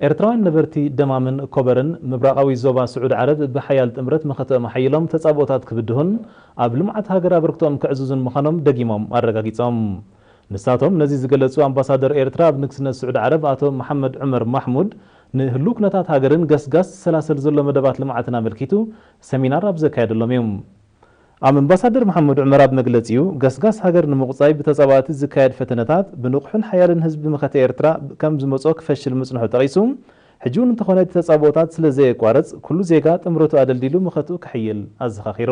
ኤርትራውያን ነበርቲ ደማምን ኮበርን ምብራቓዊ ዞባ ስዑድ ዓረብ ብሓያል ጥምረት መኸተኦም ኣሓይሎም ተጻብኦታት ክብድሁን ኣብ ልምዓት ሃገር ኣበርክቶኦም ከዕዝዙን ምዃኖም ደጊሞም ኣረጋጊጾም። ንሳቶም ነዚ ዝገለጹ ኣምባሳደር ኤርትራ ኣብ ንግስነት ስዑድ ዓረብ ኣቶ መሓመድ ዑመር ማሕሙድ ንህሉው ኩነታት ሃገርን ገስጋስ ዝሰላሰል ዘሎ መደባት ልምዓትን ኣመልኪቱ ሰሚናር ኣብ ዘካየደሎም እዩ። ኣምባሳደር መሓመድ ዑመር ኣብ መግለጺኡ፣ ገስጋስ ሃገር ንምቑጻይ ብተጻባእቲ ዝካየድ ፈተነታት ብንቑሕን ሓያልን ህዝቢ መኸተ ኤርትራ ከም ዝመጾ ክፈሽል ምጽንሑ ጠቒሱ፣ ሕጂ እውን እንተኾነ እቲ ተጻብኦታት ስለ ዘየቋርጽ፣ ኩሉ ዜጋ ጥምረቱ ኣደልዲሉ መኸትኡ ከሕይል ኣዘኻኺሩ።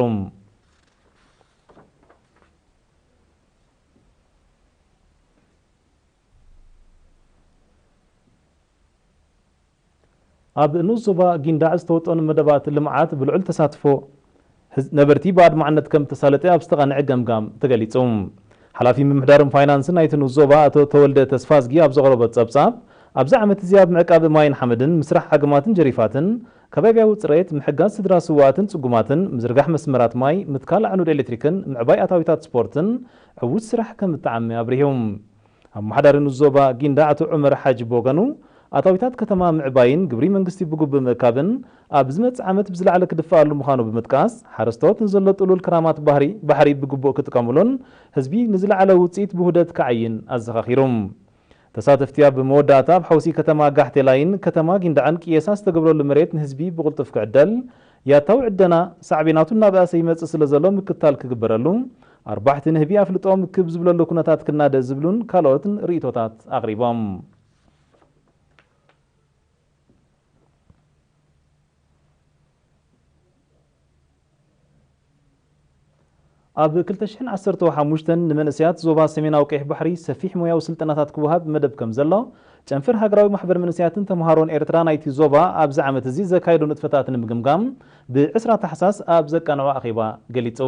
ኣብ ንኡስ ዞባ ጊንዳዕ ዝተወጠኑ መደባት ልምዓት ብልዑል ተሳትፎ ህዝ-፣ ነበርቲ ብኣድማዕነት ከም ተሳለጠ ኣብ ዝተቓንዐ ገምጋም ተገሊጹ። ሓላፊ ምምሕዳርን ፋይናንስን ናይቲ ንኡስ ዞባ ኣቶ ተወልደ ተስፋዝጊ ኣብ ዘቕረቦ ጸብጻብ፣ ኣብዚ ዓመት እዚ ኣብ ምዕቃብ ማይን ሓመድን፣ ምስራሕ ዓግማትን ጀሪፋትን፣ ከባብያዊ ጽሬት፣ ምሕጋዝ ስድራ ስዉኣትን ጽጉማትን፣ ምዝርጋሕ መስመራት ማይ፣ ምትካል ኣዕኑድ ኤሌክትሪክን ምዕባይ ኣታዊታት ስፖርትን ዕዉት ስራሕ ከም እተዓመ ኣብሪሁ። ኣመሓዳሪ ንኡስ ዞባ ጊንዳዕ ኣቶ ዑመር ሓጂ ብወገኑ፣ ኣታዊታት ከተማ ምዕባይን ግብሪ መንግስቲ ብግቡእ ምእካብን ኣብ ዝመጽእ ዓመት ብዝለዓለ ክድፈኣሉ ምዃኑ ብምጥቃስ፣ ሓረስቶት ንዘሎ ጥሉል ክራማት ባህሪ፣ ባሕሪ ብግቡእ ክጥቀሙሉን ህዝቢ ንዝለዓለ ውጽኢት ብውህደት ክዓይን ኣዘኻኺሩ። ተሳተፍቲ ኣብ መወዳእታ ኣብ ሓውሲ ከተማ ጋሕቴላይን ከተማ ጊንዳዕን ቅየሳ ዝተገብረሉ መሬት ንህዝቢ ብቕልጡፍ ክዕደል፣ ያታዊ ዕደና ሳዕቤናቱ እናበኣሰ ይመጽእ ስለ ዘሎ ምክትታል ክግበረሉ፣ ኣርባሕቲ ንህቢ ኣፍልጦ ምክብ ዝብለሉ ኩነታት ክናደ ዝብሉን ካልኦትን ርእይቶታት ኣቕሪቦም። ኣብ ክልተ ሽሕን ዓሰርተ ሓሙሽተን ንመንእሰያት ዞባ ሰሜናዊ ቀይሕ ባሕሪ ሰፊሕ ሞያዊ ስልጠናታት ክወሃብ መደብ ከም ዘሎ ጨንፈር ሃገራዊ ማሕበር መንእሰያትን ተምሃሮን ኤርትራ ናይቲ ዞባ ኣብዚ ዓመት እዚ ዘካየዶ ንጥፈታት ንምግምጋም ብ ዕስራ ታሕሳስ ኣብ ዘቃንዖ ኣኼባ ገሊጹ።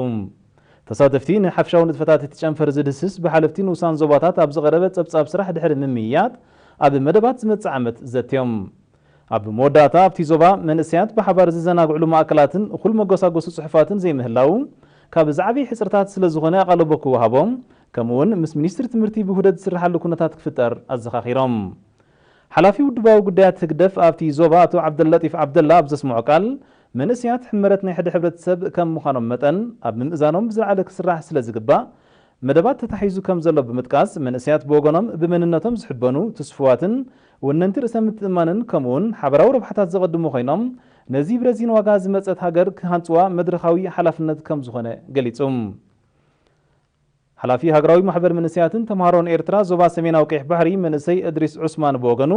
ተሳተፍቲ ንሓፈሻዊ ንጥፈታት እቲ ጨንፈር ዝድህስስ ብሓለፍቲ ንኡሳን ዞባታት ኣብ ዝቐረበ ጸብጻብ ስራሕ ድሕሪ ምምይያጥ ኣብ መደባት ዝመጽእ ዓመት ዘትዮም። ኣብ መወዳእታ ኣብቲ ዞባ መንእሰያት ብሓባር ዝዘናግዕሉ ማእከላትን እኹል መጎሳጎሲ ጽሑፋትን ዘይምህላዉ ካብ ዝዓበየ ሕጽርታት ስለ ዝኾነ ኣቓልቦ ክወሃቦም፣ ከምኡውን ምስ ሚኒስትሪ ትምህርቲ ብውህደት ዝስርሓሉ ኩነታት ክፍጠር ኣዘኻኺሮም። ሓላፊ ውድባዊ ጉዳያት ህግደፍ ኣብቲ ዞባ ኣቶ ዓብደልለጢፍ ዓብደላ ኣብ ዘስምዖ ቃል፣ መንእሰያት ሕመረት ናይ ሓደ ሕብረተሰብ ከም ምዃኖም መጠን ኣብ ምምእዛኖም ብዝለዓለ ክስራሕ ስለ ዝግባእ፣ መደባት ተታሒዙ ከም ዘሎ ብምጥቃስ፣ መንእሰያት ብወገኖም ብመንነቶም ዝሕበኑ፣ ትስፉዋትን ወነንቲ ርእሰ ምትእምማንን ከምኡውን ሓበራዊ ረብሓታት ዘቐድሙ ኮይኖም፣ ነዚ ብረዚን ዋጋ ዝመጸት ሃገር ክሃንጽዋ መድረኻዊ ሓላፍነት ከም ዝኾነ ገሊጹ። ሓላፊ ሃገራዊ ማሕበር መንእሰያትን ተምሃሮን ኤርትራ ዞባ ሰሜናዊ ቀይሕ ባሕሪ መንእሰይ እድሪስ ዑስማን ብወገኑ፣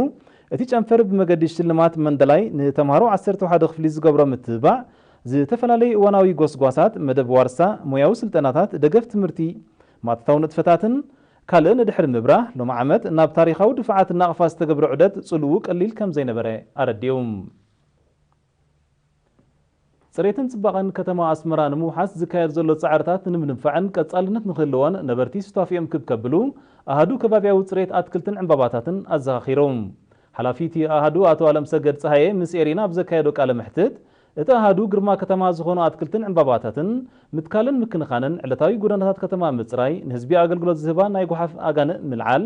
እቲ ጨንፈር ብመገዲ ሽልማት መንደላይ ንተምሃሮ ዓሰርተ ሓደ ክፍሊ ዝገብሮ ምትብባዕ፣ ዝተፈላለዩ እዋናዊ ጎስጓሳት፣ መደብ ዋርሳ፣ ሞያዊ ስልጠናታት፣ ደገፍ ትምህርቲ፣ ማእቶታዊ ንጥፈታትን ካልእን ድሕሪ ምብራህ፣ ሎሚ ዓመት ናብ ታሪኻዊ ድፋዓት ናቕፋ ዝተገብረ ዑደት ጽልኡ ቀሊል ከም ዘይነበረ ኣረዲኡ። ጽሬትን ጽባቐን ከተማ ኣስመራ ንምውሓስ ዝካየድ ዘሎ ጻዕርታት ንምድንፋዕን ቀጻልነት ንክህልዎን ነበርቲ ሱታፊኦም ክብ ከብሉ ኣሃዱ ከባብያዊ ጽሬት ኣትክልትን ዕምባባታትን ኣዘኻኺሩ። ሓላፊ እቲ ኣሃዱ ኣቶ ኣለምሰገድ ጸሃየ ምስ ኤሪና ኣብ ዘካየዶ ቃለ መሕትት፣ እቲ ኣሃዱ ግርማ ከተማ ዝኾኑ ኣትክልትን ዕምባባታትን ምትካልን ምክንኻንን፣ ዕለታዊ ጎደናታት ከተማ ምጽራይ፣ ንህዝቢ ኣገልግሎት ዝህባ ናይ ጓሓፍ ኣጋንእ ምልዓል፣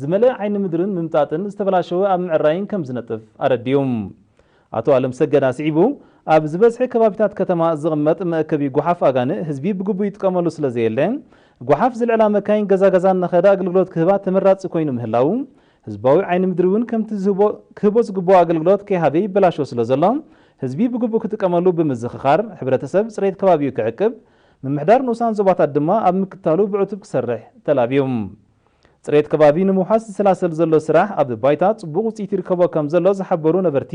ዝመልአ ዓይኒ ምድርን ምምጣጥን፣ ዝተበላሸወ ኣብ ምዕራይን ከም ዝነጥፍ ኣረዲኡ። ኣቶ ኣለምሰገድ ኣስዒቡ፣ ኣብ ዝበዝሐ ከባቢታት ከተማ ዝቕመጥ መእከቢ ጓሓፍ ኣጋንእ ህዝቢ ብግቡእ ይጥቀመሉ ስለ ዘየለ፣ ጓሓፍ ዘልዕላ መካይን ገዛ ገዛ እናኸዳ ኣገልግሎት ክህባ ተመራጺ ኮይኑ ምህላዉ፣ ህዝባዊ ዓይኒ ምድሪ እውን ከምቲ ዝህቦ፣ ክህቦ ዝግብኦ ኣገልግሎት ከይሃበ ይበላሾ ስለ ዘሎ፣ ህዝቢ ብግቡእ ክጥቀመሉ ብምዝኽኻር፣ ሕብረተሰብ ጽሬት ከባቢኡ ክዕቅብ፣ ምምሕዳር ንኡሳን ዞባታት ድማ ኣብ ምክታሉ ብዕቱብ ክሰርሕ ተላብዩ። ጽሬት ከባቢ ንምውሓስ ዝሰላሰል ዘሎ ስራሕ ኣብ ባይታ ጽቡቕ ውጽኢት ይርከቦ ከም ዘሎ ዝሓበሩ ነበርቲ፣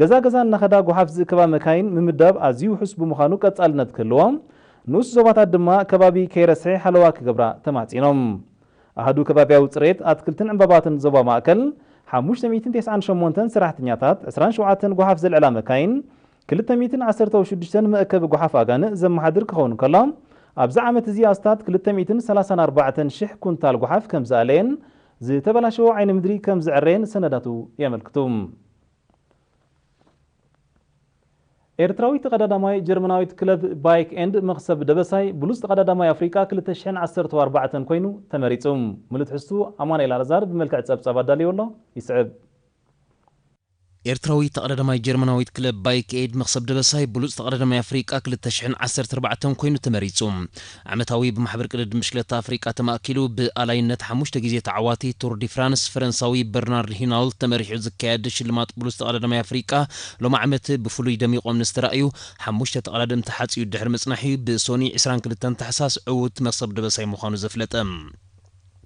ገዛ ገዛ እናኸዳ ጓሓፍ ዝእከባ መካይን ምምዳብ ኣዝዩ ውሑስ ብምዃኑ ቀጻልነት ክህልዎ፣ ንኡስ ዞባታት ድማ ከባቢ ከይረስሐ ሓለዋ ክገብራ ተማጺኖም። ኣሃዱ ከባብያዊ ጽሬት ኣትክልትን ዕምባባትን ዞባ ማእከል፣ ሓሙሽተ ሚእትን ተስዓን ሸሞንተን ሰራሕተኛታት፣ ዕስራን ሸውዓተን ጓሓፍ ዘልዕላ መካይን፣ ክልተ ሚእትን ዓሰርተ ሽዱሽተን መእከቢ ጓሓፍ ኣጋንእ ዘመሓድር ክኸውን ከሎ፣ ኣብዚ ዓመት እዚ ኣስታት ክልተ ሚእትን ሰላሳን ኣርባዕተን ሽሕ ኩንታል ጓሓፍ ከም ዝኣለየን ዝተበላሸወ ዓይኒ ምድሪ ከም ዝዕረየን ሰነዳቱ የመልክቱ። ኤርትራዊት ተቐዳዳማይ ጀርመናዊት ክለብ ባይክ ኤንድ መኽሰብ ደበሳይ ብሉጽ ተቐዳዳማይ ኣፍሪቃ ክልተ ሽሕን ዓሰርተ ኣርባዕተን ኮይኑ ተመሪጹ። ምሉእ ትሕዝቱ ኣማኑኤል ኣልኣዛር ብመልክዕ ጸብጻብ ኣዳልዩ ኣሎ፣ ይስዕብ። ኤርትራዊ ተቐዳዳማይ ጀርመናዊት ክለብ ባይክ ኤድ መኽሰብ ደበሳይ ብሉጽ ተቐዳዳማይ ኣፍሪቃ ክልተ ሽሕን ዓሰርተ ኣርባዕተን ኮይኑ ተመሪጹ። ዓመታዊ ብማሕበር ቅድድም ብሽክለታ ኣፍሪቃ ተማእኪሉ ብኣላይነት ሓሙሽተ ግዜ ተዓዋቲ ቱር ዲ ፍራንስ ፈረንሳዊ በርናርድ ሂናል ተመሪሑ ዝካየድ ሽልማት ብሉጽ ተቐዳዳማይ ኣፍሪቃ ሎም ዓመት ብፍሉይ ደሚቖም ንዝተራእዩ ሓሙሽተ ተቐዳደምቲ ሓጺኡ ድሕሪ ምጽናሕ እዩ ብሶኒ ዕስራን ክልተን ታሕሳስ ዕዉት መኽሰብ ደበሳይ ምዃኑ ዘፍለጠ።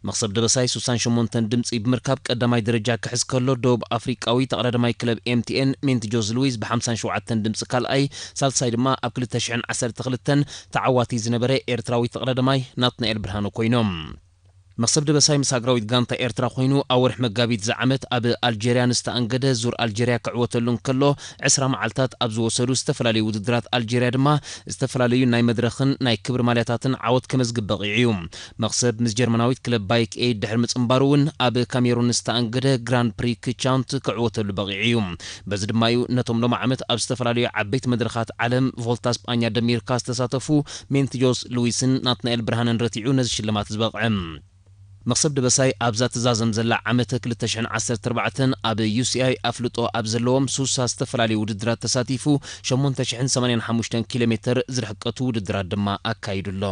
መኽሰብ ደበሳይ ሱሳን ሸሞንተን ድምጺ ብምርካብ ቀዳማይ ደረጃ ክሕዝ ከሎ፣ ደቡብ ኣፍሪቃዊ ተቐዳዳማይ ክለብ ኤምቲኤን ሜንትጆስ ሉዊዝ ብሓምሳን ሸውዓተን ድምጺ ካልኣይ፣ ሳልሳይ ድማ ኣብ ክልተ ሽሕን ዓሰርተ ክልተን ተዓዋቲ ዝነበረ ኤርትራዊ ተቐዳዳማይ ናትናኤል ብርሃኑ ኮይኖም። መኽሰብ ደበሳይ ምስ ሃገራዊት ጋንታ ኤርትራ ኮይኑ ኣብ ወርሒ መጋቢት ዝዓመት ኣብ ኣልጀርያ ንዝተኣንገደ ዙር ኣልጀርያ ክዕወተሉ እንከሎ፣ ዕስራ መዓልታት ኣብ ዝወሰዱ ዝተፈላለዩ ውድድራት ኣልጀርያ ድማ ዝተፈላለዩ ናይ መድረኽን ናይ ክብሪ ማልያታትን ዓወት ከመዝግብ በቒዑ እዩ። መኽሰብ ምስ ጀርመናዊት ክለብ ባይክ ኤድ ድሕሪ ምጽንባሩ እውን ኣብ ካሜሩን ዝተኣንገደ ግራንድ ፕሪ ክቻውንት ክዕወተሉ በቒዑ እዩ። በዚ ድማ እዩ ነቶም ሎም ዓመት ኣብ ዝተፈላለዩ ዓበይቲ መድረኻት ዓለም ቮልታ ስጳኛ ደሚርካ ዝተሳተፉ ሜንትጆስ ሉዊስን ናትናኤል ብርሃንን ረቲዑ ነዚ ሽልማት ዝበቕዐ። መኽሰብ ደበሳይ ኣብዛ ትዛዘም ዘላ ዓመተ ክልተ ሽሕን ዓሰርተ ኣርባዕተን ኣብ ዩሲኣይ ኣፍልጦ ኣብ ዘለዎም ሱሳ ዝተፈላለዩ ውድድራት ተሳቲፉ ሸሞንተ ሽሕን ሰማንያን ሓሙሽተን ኪሎ ሜትር ዝርሕቀቱ ውድድራት ድማ ኣካይዱ ኣሎ።